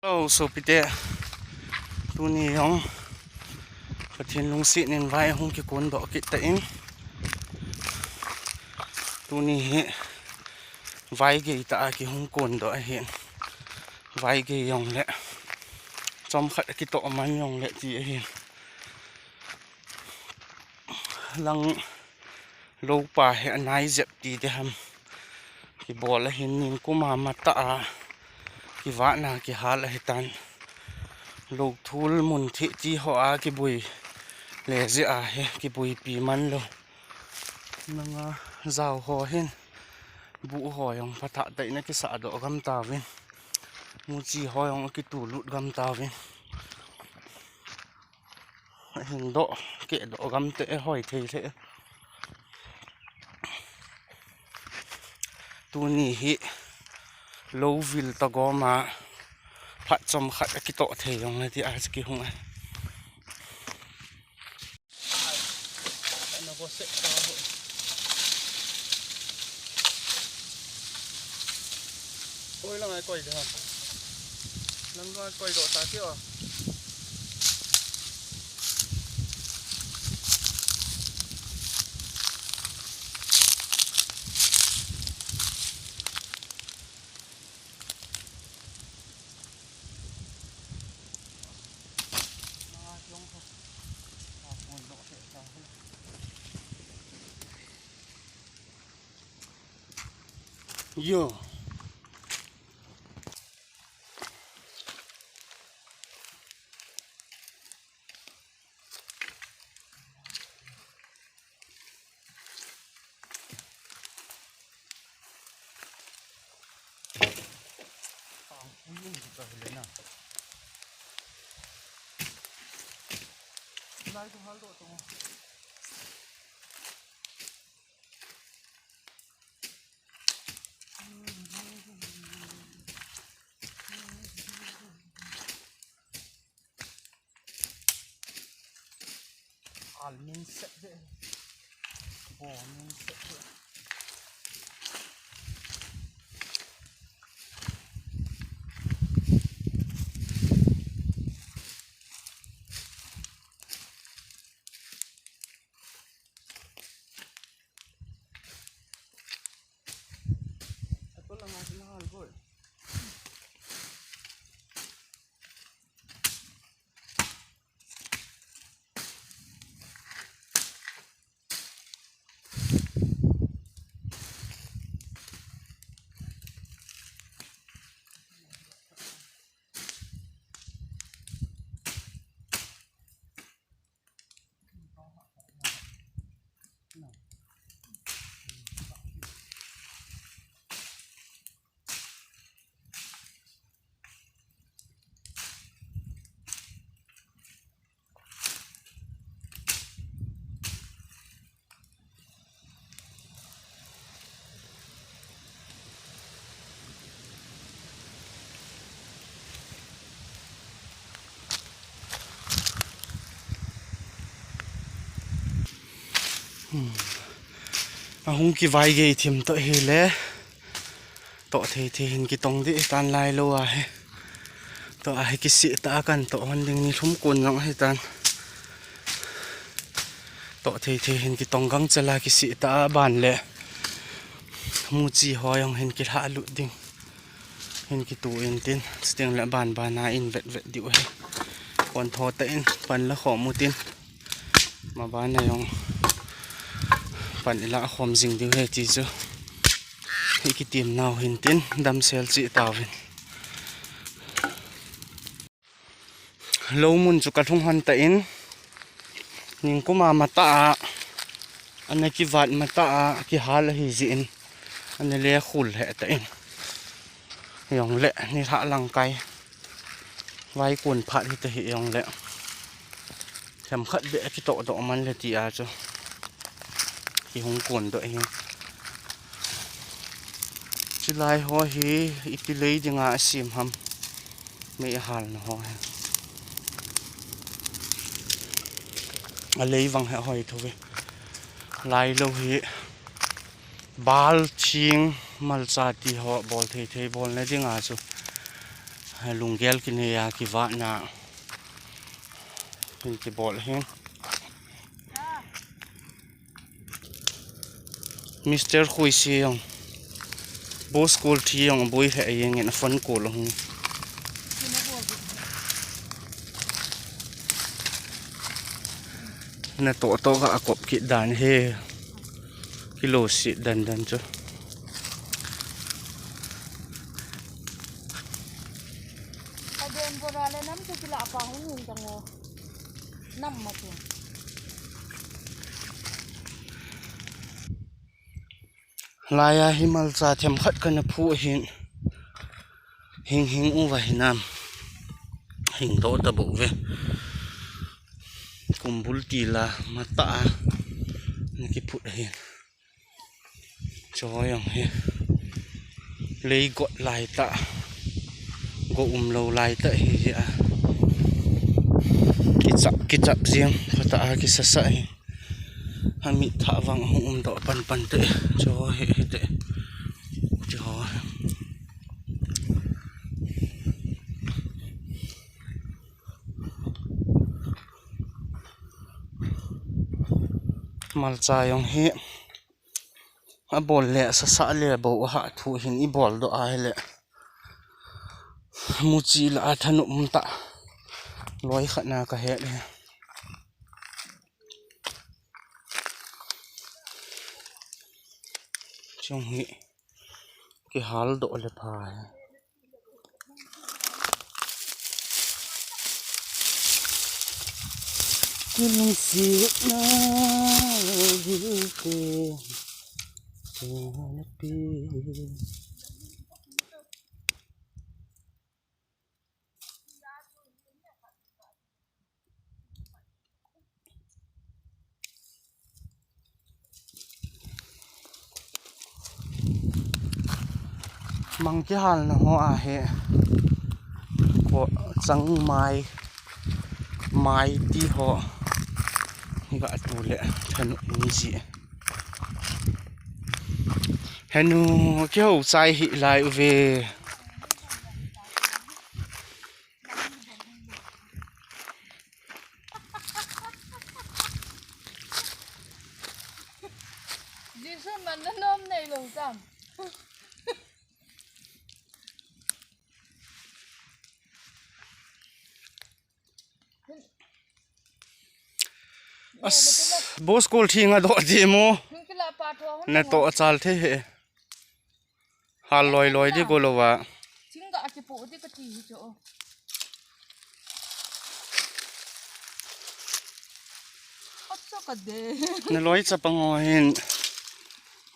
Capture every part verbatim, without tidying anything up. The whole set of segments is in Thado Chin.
O, sopite, tuni jong Pathen lungset in vai hung kikon doh kit tan. Tuni hi vai gei tah a kihung kon doh ahin. Vai gei jongle, chomkhat kitoh man jongle ti ahin. Lang lou pa hi anai jep ti ding ham. Kibol ahin, ningkum a matah a kivat na kihal ahitan. Lou thul mun thei ti ho a kibui le jeh a hi kibuipi man lou. Nanga jao ho hin bu ho jong phatah tah in akisah doh gam tauvin. Muchi ho jong akitulut gam tauvin. Hin doh, keh doh gam te hoi thei thei. Tuni hi lou vil tagom a phat chomkhat akitoh thei jongle ti a kihung a. Koi lang ai koi de ha. Lang lang ai koi doh ta kio. Yo. Almin set de. Bo min set de. Ahung kivai gei thim toh hile. Toh thei thei hin kitong ding tan lai lou ahi. Toh ahi kisih tah a kan toh hon ding ni lhum kun jong ahi tan. Toh thei thei hin kitong gang chela kisih tah a ban le muchi ho jong hin kilha lut ding. Hin kitu in tin, chuteng le ban ban a in vet vet diu ahi. Kon tho tah in pan la khom u tin. Maban a jong pan ila khom jing diu ahi ti chu. Hi kitim nau hin tin damsel cheh tauvin. Lou mun chu ka lhung hon tah in, ningkum a matah a, ana kivat matah a, kihal ahi jeh in, ana le khul he tah in. Jong le, ni lha lang kai. Vai kun phat hi ta hi jong le. Themkhat beh kitoh doh man le ti a chu. Kihung kun doh hi. Chulai ho hi ipi lei dinga asem ham. Mei ahal na ho hi. Alei vang hi ahoi thou ve. Lai lou hi. Bal, thing, malcha ti ho bol thei thei bol na dinga chu. Lunggel kinei a kivatna hin kibol hin. Mister Khuisi jong, Bo School thi jong aboi lheh jeng in, aphone call ahung. Natoh toh ga akop kit dan hi. Kilo si dan dan chu. Aden bora le nam chu kila pa hung hung tang o. Nam ma chu. Laiya hi malcha themkhat kana phu ahin. Hing hing uva hinam. Hing doh ta bou ve. Kumbul tila mata a. Na kiphut ahin. Cho jong hi. Lei got lai ta. Go um lou lai ta hi hi a. Kichap, kichap jing. Pata a kisasa hi. Amit thah vang hung um doh pan pan te. Cho hi hi te. Cho. Malcha jong hi. Abol le sasa le bou ha thu hin ibol doh a hile. Muchi la a thanop um ta. Loi khat na ka he le. Chung hi. Kihal doh le pha hi. Kilungsetna gilte. Tena pi. Mang kihalna ho ahi. Ko changmai, mai ti ho. Ga tu le thanu ni ji. Henu kihou chai hi lai uve. Jisu man na nom nei lo tam. As, Bo School thi nga doh di mo. Hung kila pa tho hung. Natoh achal thei he. Hal loi loi di ko lo va. Thing ga kipu di ka ti hi cho. Ot so ka de. Na loi chapang ho hin.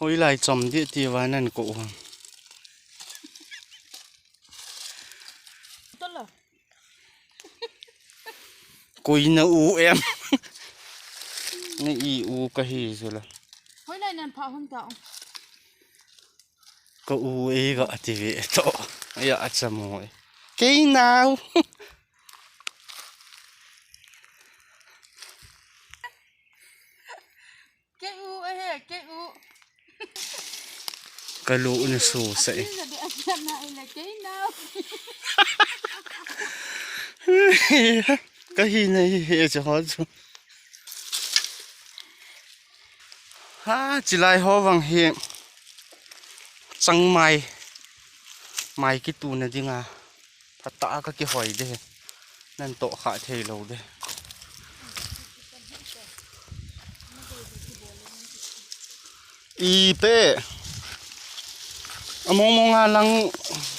Hoilai chom di ti va nan ko u. Tola. Koi na u em. Na i u ka hi sula. Hoilai nan pha hon ta. Ka u e ga ti ve to. Ya a chamo e. Kei nau. Kei u e he, kei u. Ka lu na su sa e. Ati sa de ati na e le kei nau. Ka hi na hi he cha ho chu. Ha, chilai ho vang hi changmai, mai kituna dinga phatah a ka kihoi de. Nan toh kha thei lo de. I pe. Among mong a lang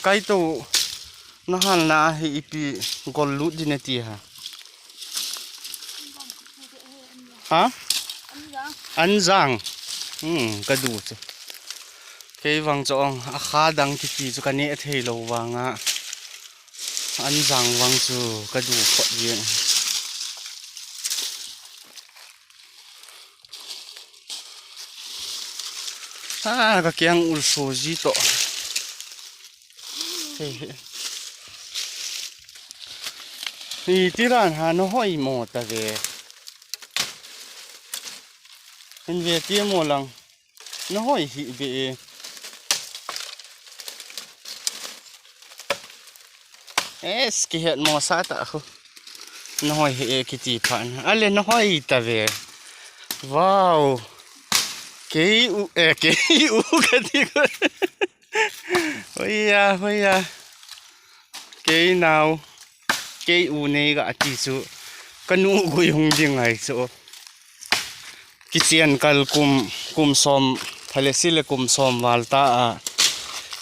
kai to na hal na hi ipi gol lut din e ti ha. Ha? Anjang. Hmm, ka du chu. Kei vang chu ong, a kha dang kiti chu ka neh thei lo vang a. Anjang vang chu ka du phot jeng. Ha, ka kiang ul so ji to. He, he. Hi tiran ha na hoi mo ta ve. Hin ve ti mo lang. Na hoi hi be e. Es, kihet mo sa ta khu. Nahoi he e kiti phan. Ale nahoi ta ve. Wow. Kei u, eh, kei u kati ko. Hoiya, hoiya. Kei nau. Kei u nei ga ti chu. Kanu gui hung ding ai chu. Kichen kal kum, kum som, phalesi le kum som val ta a.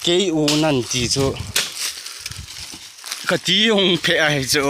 Kei u nan ti chu. Kati hung phe ai chu.